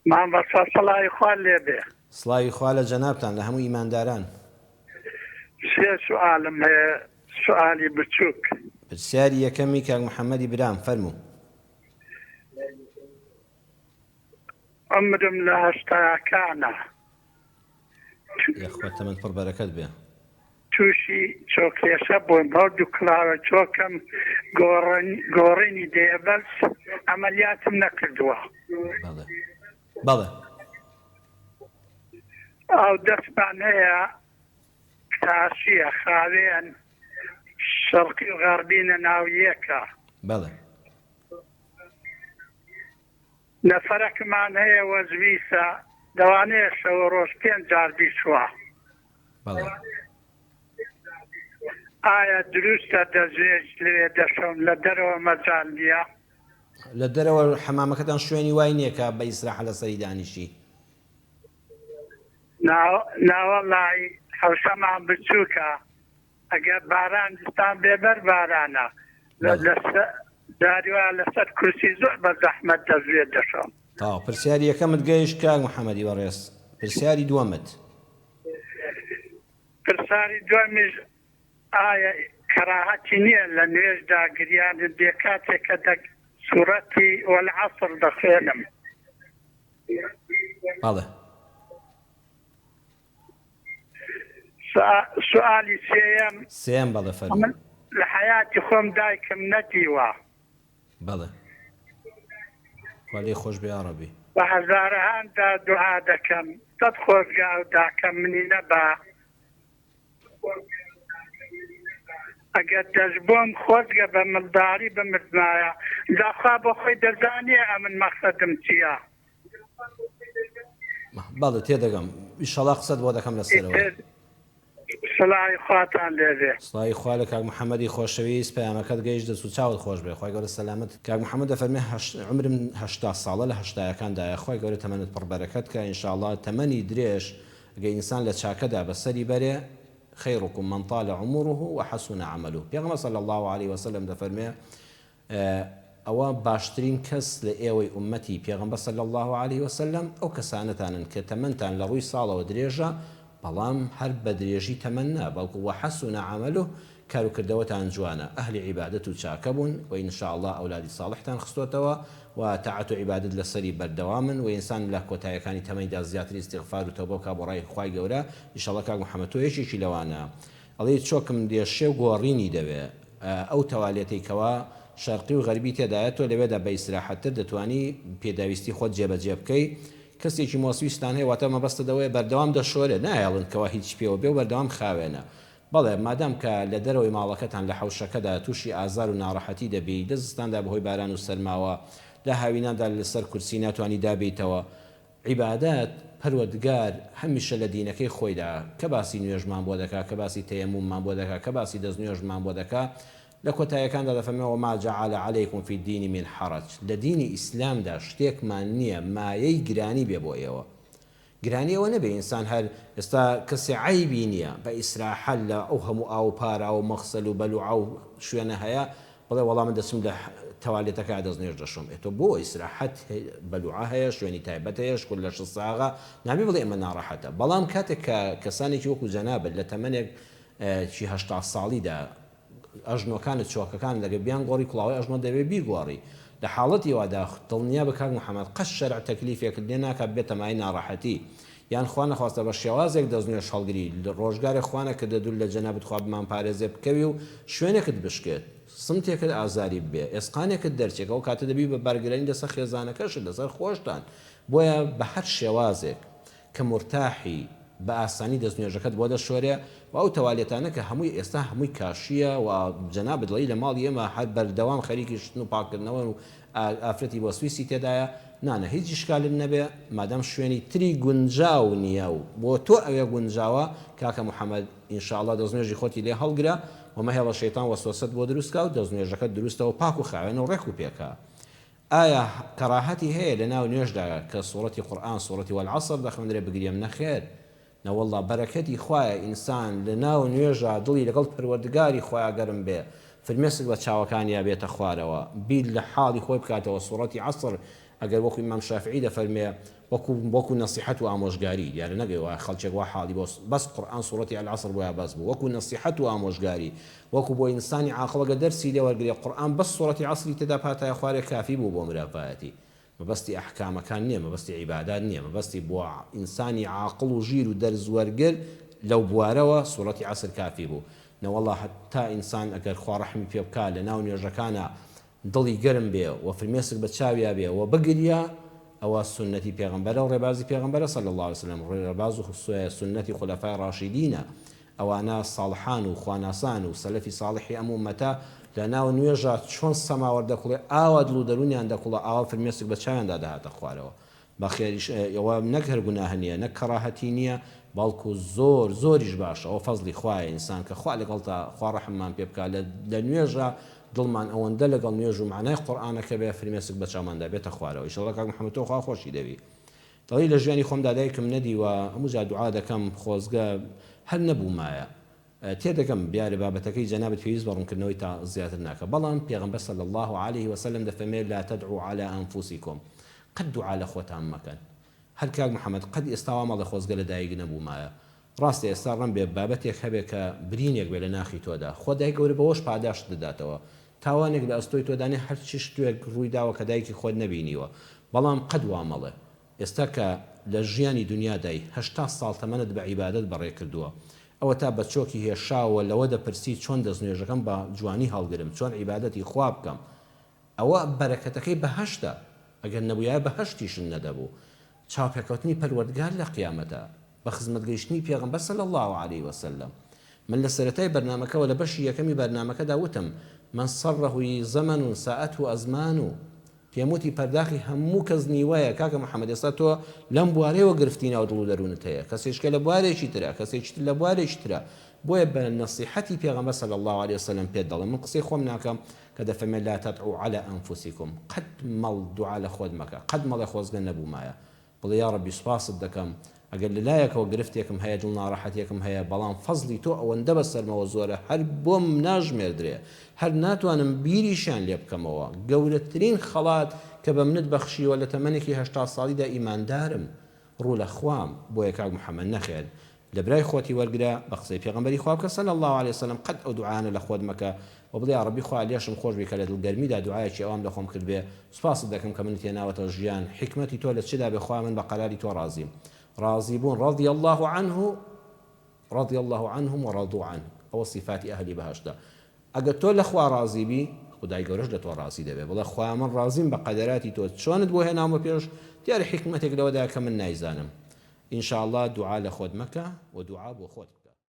مامۆستا سڵاوی خوا لێبێ. سڵاوی خوا لە جەنابتان لە هەموو ئیمانداران. سێ سوئالم هەیە سوئالی بچوک. پرسیاری یەکەمی کاک محمدی برام فەرموو. عومرم لە هەشتاکانە. یاخوا تەمەن پڕ بەرەکەت بێ. تووشی چۆکێشە بووم هەردوو کڵاوە چۆکم گۆڕینی دەیە بەس عەمەلیاتم نەکردووە. بەڵێ بەڵێ. ئاو دەستمان هەیە تاشیە خاوێن شەرقی و غەربینە ناو یەکە. بەڵێ. نەفەرەکمان هەیە وەزویسە لەوانەیە شەو ڕۆژ پێنج جار بیشوا. بەڵێ. ئایا دروستە دەستنوێژ لەوێ دەشۆم لە دەرەوە مەجال نیە؟ لە دەرەوە حەمامەکەتان شوێنی وای نیە کە بە ئیسراحە لەسەری دانیشی؟ نا ناوەڵای حەوشەمان بچوکە ئەگەر باران زستان بێ بەر بارانە جاری وایە لەسەر کورسی زۆر بە زەحمەت دەزوێ دەشۆم. تەواو پرسیاری یەکەمت گەیشت کاک محمدی بەڕێز پرسیاری دووەمت. پرساری دووەمیش ئایا کەراهەتی نییە لە نوێژدا گریانت بێ کاتێک کە دەک سورەتی والعصر دەخوێنم؟ بەڵێ. سوئالی سێیەم. سێیەم بەڵێ فەرموو. من لە حەیاتی خۆم دایکم نەدیوە. بەڵێ خوا لێی خۆش بێ یاڕەبی. بە هەزارەهان دا دوعا دەکەم سەت خۆزگە ئەو داکەم منی نەبا ئەگەر دەشبووم خۆزگە بە منداڵی بمردمایە جا خوا بۆ خۆی دەزانێ ئەمن مەخسەدم چیە. بەڵێ تێدەگەم ئیشەڵا قسەت بۆ دەکەم لەسەرەوە. ئیتر سڵاوی خواتان لێبێ. سڵاوی خوا لە کاک محمدی خۆشەویست پەیامەکەت گەیشت دەست و چاوت خۆش بێ خوای گەورە سەلامەتت کاک محمد دەفەرمێ عومرم 80 ساڵە لە هەشتایەکاندایە خوای گەورە تەمەنت پڕ بەرەکەت کا ان شاء اللە تەمەنی درێژ گەر ئینسان لە چاکەدا بەسەری بەرێ خیرکم من طال عمره وحسن عمله پێغەمبەر صلی اللە علیه وسلم دەفەرمێ ئەوە باشترین کەس لە ئێوەی ئوممەتی پێغەمبەر صلی اللە علیه وسلم ئەو کەسانەتانن کە تەمەنتان لە ڕووی ساڵەوە درێژە بەڵام هەر بە درێژی تەمەن نا بەڵکو وحسن عمله کارو کردەوەتان جوانە ئەهلی عیبادەت و چاکە بوون و ان شاء اللە ئەولادی صاڵحتان خستۆتەوە و تاعەت و عیبادەت لەسەری بەردەوامن و ئینسان لە کۆتایەکانی تەمەنیدا زیاتر ئیستیغفار و تەوبە بکا بۆ ڕای خوای گەورە ان شاء اللە کاک محمد تۆ یەکێکی لەوانە ئەڵێی چۆکم دێشێ و گۆڕینی دەوێ ئەو تەوالێتەی کەوا شەرقی و غەربی تێدایە تۆ لەوێدا بە ئیسراحەتتر دەتوانی پێداویستی خۆت جێبەجێ بکەی کەسێکی مۆسویستان هەیە واتە مەبەستت ئەوەیە بەردەوام دەشۆرێ نایەڵن کەوا هیچ پێوە بێ و بەردەوام خاوێنە بەڵێ مادام کە لە دەرەوەی ماڵەکەتان لە حەوشەکەدا تووشی ئازار و ناڕەحەتی دەبی لە زستاندا بەهۆی باران و سەرماوە لە هاویناندا لەسەر کورسی ناتوانی دابێیتەوە عیبادەت، پەروەردگار هەمیشە لە دینەکەی خۆیدا کە باسی نوێژمان بۆ دەکا، کە باسی تەیەموممان بۆ دەکا، کە باسی دەستنوێژمان بۆ دەکا، لە کۆتاییەکاندا دەفەرموێ، وما جعل علیکم فی الدین من حرج، لە دینی ئیسلامدا شتێکمان نییە مایەی گرانی بێ بۆ ئێوە. گرانی ئەوە نەبێ ئینسان هەر ئێستا کەسێ عەیبی نییە بە ئیسراحەت لە ئەو هەموو ئاو و پاراو و مەغسەل و بەلوعە و شوێنە هەیە بڵێ وەڵا من دەچم لە تەوالێتەکە دەست نوێژ دەشۆم ئێ تۆ بۆ ئیسراحەت بەلوعە هەیە شوێنی تایبەت هەیە شکور لەشت ساغە نابێ بڵێ ئێمە ناڕەحەتە بەڵام کاتێک کە کەسانێکی وەکو جەنابت لە تەمەنێک کی 80 ساڵیدا ئەژنۆکانت چۆکەکانت ئەگەر بیانگۆڕی کوڵاوەی ئەژنۆت دەبێ بیگۆڕی لە حاڵەتی وادا دڵنیا بە کاک محمد قەت شەرع تەکلیفێکت لێ ناکات بێتە مایەی ناڕەحەتی یان خوا نەخواستە بە شێوازێک دەستنوێژ هەڵگری ڕۆژگارێک خوا نەکردە دوور لە جەنابت خوا بمانپارێزێ بکەوی و شوێنێکت بشکێت سمتێکت ئازاری ببێ ئێسقانێکت دەرچێ کە ئەو کاتە دەبی بە بارگرانی لەسەر خێزانەکەشت لەسەر خۆشتان بۆیە بە هەر شێوازێک کە مورتاحی بە ئاسانی دەست نوێژەکەت بۆ دەشۆرێ و ئەو تەوالێتانە کە هەمووی ئێستا هەمووی کاشیە و جەنابت دەڵێی لە ماڵی ئێمە هەر بەردەوام خەریکی شتن و پاککردنەوەن و ئافرەتی وەسویسی تێدایە نانا هیچ ئیشکالت نەبێ مادام شوێنی تری گونجاو نیە و بۆ تۆ ئەوێ گونجاوە کاکە محمد ان شاء اللە دەستنوێژی خۆتی لێ هەڵگرە و مەهێڵە شەیتان وەسوەسەت بۆ دروست کا و دەستنوێژەکەت دروستەوە پاک و خاوێن و ڕێک و پێکە ئایا کەڕاهەتی هەیە لەناو نوێژدا کە سوڕەتی قورئان سوڕەتی والعصر دەخوێندرێ بگریم نەخێر نەوەڵڵا بەرەکەتی خوایە ئینسان لەناو نوێژا دڵی لەگەڵ پەروەردگاری خۆیا گەرم بێ فرمێسک بە چاوەکانیا بێتە خوارەوە بیر لە حاڵی خۆی بکاتەوە سوڕەتی عصر. ئەگەر وەکو ئیمام شافعی دەفەرمێ وەکو وەکو نەسیحەت و ئامۆژگاری دیارە نەگەی وا خەڵکێک وا حاڵی بۆ بەس قورئان سوڕەتی العصر بۆیا بەس بوو وەکو نەسیحەت و ئامۆژگاری وەکو بۆ ئینسانی عاقڵ ئەگەر دەرسی لێ وەرگرێ قورئان بەس سوڕەتی عەسری تێدا بهاتایە خوارێ کافی بوو بۆ مرۆڤایەتی مەبەستی ئەحکامەکان نیە مەبەستی عیبادات نیە مەبەستی بۆ ئینسانی عاقڵ و ژیر و دەرس وەرگر لەو بوارەوە سوڕەتی عەسر کافی بوو نەوەڵا هەتا ئینسان ئەگەر خوا ڕەحمی پێ بکا لەناو نوێژەکانا دڵی گەرم بێ و فرمێسک بە چاویا بێ و بگریا ئەوە سوننەتی پێغەمبەرە و ڕێبازی پێغەمبەرە صلی اللە علیە وسلم ڕێباز و سوننەتی خولەفای ڕاشیدینە ئەوانە ساڵحان و خواناسان و سەلەفی ساڵحی ئەم ئوممەتە لە ناو نوێژا چۆن سەماوەر دەکوڵێ ئاوا دڵ و دەروونیان دەکوڵا ئاوا فرمێسک بە چاویاندا دەهاتە خوارەوە بەخێریش ئەوە نەک هەر گوناه نیە نەک کەڕاهەتی نیە بەڵکو زۆر زۆریش باشە ئەوە فەزڵی خوایە ئینسان کە خوا لەگەڵتا خوا ڕەحممان پێ بکا لە لە نوێژا دڵمان ئەوەندە لەگەڵ نوێژ و مەعنای قورئانەکە بێ فرمێسک بە چاوماندا بێتە خوارەوە ئیشەڵا کاک محمد تۆ خوا خۆشی دەوی دەڵێی لە ژیانی خۆمدا دایکم نەدیوە هەموو جار دوعا دەکەم خۆزگە هەر نەبوومایە تێدەگەم دیارە بابەتەکەی جەنابت پێویست بە ڕوونکردنەوەی تا زیاتر ناکا بەڵام پێغەمبەر صلی اللە علیه وسلم دەفەرمێ لا تدعوا علی انفسکم قەت دوعا لە خۆتان مەکەن هەر کاک محمد قەت ئێستا وا مەڵێ خۆزگە لە دایک نەبوومایە ڕاستە ئێستا ڕەنبێ بابەتێک هەبێ کە برینێک بێ لە ناخی تۆدا خودای گەورە بەوەش پاداشتت دەداتەوە تاوانێک لە ئەستۆی تۆدا نیە هەرچی شتێک ڕووی داوە کە دایکی خۆت نەبینیوە بەڵام قەت وا مەڵێ ئێستا کە لە ژیانی دونیادای 80 ساڵ تەمەنت بە عیبادەت بەڕێ کردووە ئەوەتا بە چۆکی هێشاوە لەوە دەپرسی چۆن دەستنوێژەکەم بە جوانی هەڵگرم چۆن عیبادەتی خوا بکەم ئەوە بەرەکەتەکەی بەهەشتە ئەگەر نەبوویایە بەهەشتیشت نەدەبوو چاوپێکەوتنی پەروەردگار لە قیامەتە بە خزمەت گەیشتنی پێغەمبەر صلی اللە علیە وسلم من لە سەرەتای بەرنامەکەوە لە بەشی یەکەمی بەرنامەکەدا وتم من سره زمن ساءته ازمان پێم وتی پەرداخی هەموو کەس نیوەیە کاکە محمد ئێستا تۆ لەم بوارەیەوە گرفتی ناو دڵ و دەروونت هەیە کەسێکە لە بوارێکی ترە کەسێکی تر لە بوارێکی ترە بۆیە بە نەسیحەتی پێغەمبەر صلی اللە علیە وسلم پێت دەڵێم من قسەی خۆم ناکەم کە دەفەرمێ لا تدعو علی انفسکم قەت مەڵ دوعا لە خۆت مەکە قەت مەڵێ خۆزگە نەبوومایە بڵێ یاڕەبی سوپاست دەکەم ئەگەر لە لایەکەوە گرفتێکم هەیە دڵ ناڕەحەتێکم هەیە بەڵام فەزڵی تۆ ئەوەندە بەسەرمەوە زۆرە هەر بۆم ناژمێردرێ هەر ناتوانم بیریشیان لێ بکەمەوە گەورەترین خەڵات کە بە منت بەخشیوە لە تەمەنێکی 80 ساڵیدا ئیماندارم ڕوو لە خوام بۆیە کاک محەمەد نەخێر لە برای خۆتی وەرگرە بە قسەی پێغەمبەری خوا بکە صلی اللە علیە وسلم قەت ئەو دوعایانە لە خۆت مەکە وە بڵێ یاڕەبی خوایە لێشم خۆش بی کە لە دڵ گەرمیدا دوعایەکی ئەوام لە خۆم کردبێ سوپاست دەکەم کە منت هێناوەتە ژیان حیکمەتی تۆ لە چدا بێ خوایە من بە قەراری تۆ ڕازیم ڕازی بوون رضی اللە عنه رضی اللە عنهم ورضوا عنه ئەوە سیفاتی ئەهلی بەهەشتە ئەگەر تۆ لە خوا ڕازی بی خودای گەورەش لە تۆ ڕازی دەبێ بڵێ خوایە من ڕازیم بە قەدەراتی تۆ چۆنت بۆ هێناومە پێش دیارە حیکمەتێک لەوەدایە کە من نایزانم ان شاء اللە دوعا لە خۆت مەکە و دوعا بۆ خۆت بکە.